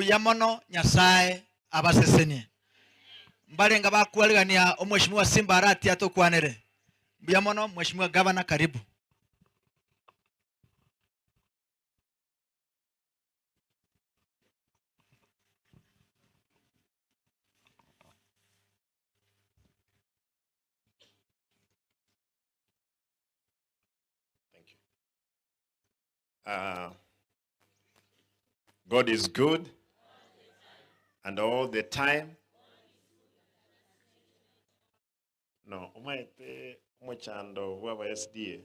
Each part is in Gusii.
Mbuya mono Nyasae abasesenie. Mbarenge bakwarigania omweshimiwa Simba Arati atokwanere. Mbuya mono Mheshimiwa Governor karibu. Thank you. Uh, God is good and all the time. No, omaete omochando bw'aba SDA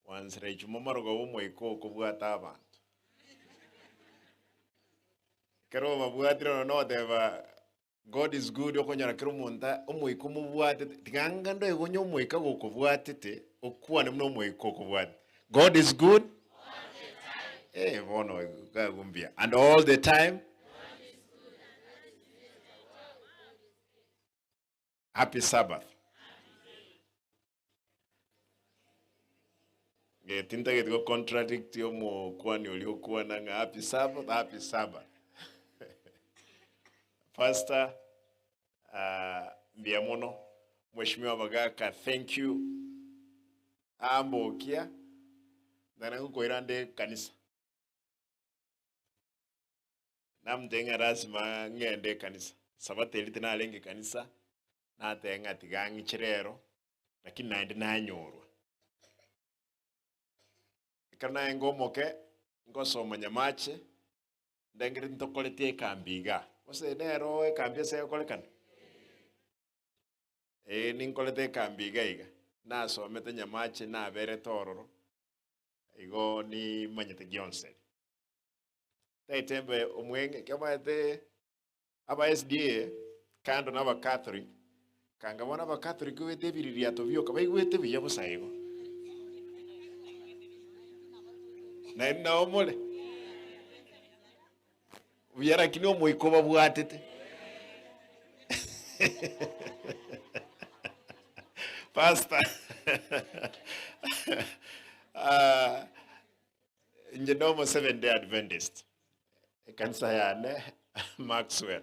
wansera ichuma omarogoba omoika okobwata abanto. Ekero obabwatire nonya nogoteba God is good okonyora kera omonto omoika omobwatete tiga anga ndoe onye omoika gokobwatete okwane buna omoika okobwate. God is good Eh, bono iga mbuya and all the time Happy Sabbath. Eh, tintageti go contradict omokwani oria okwana ng'a happy Sabbath, happy Sabbath. Pastor, uh, mbuya mono. Mheshimiwa Bagaka, thank you. Ambokia, nare ngokoira nde kanisa. Namotebia ng'a lasima ng'ende ekanisa. Sabato eria tinarenge ekanisa, nateba ng'a tiga ng'iche rero, lakini naende nanyorwa. Ekero narenge omoke, ngosoma Nyamache, ndengereti ntokoreti ekambi igaa, gose nero ekambi ase egokorekana? Ee ninkorete ekambi iga iga, nasomete Nyamache naberete ororo, igo nimanyete gionsi. Taete mbe omweng'e, ekero omanyete aba SDA kando na abacatholic, kanga bono abacatholic baete ebiririato bioka baigwete buya bosa igo. Naende nabo more buya lakini omoika obabwatete. Pastor ah, Inche nomo Seventh Day Adventist, ekanisa yane Maxwell.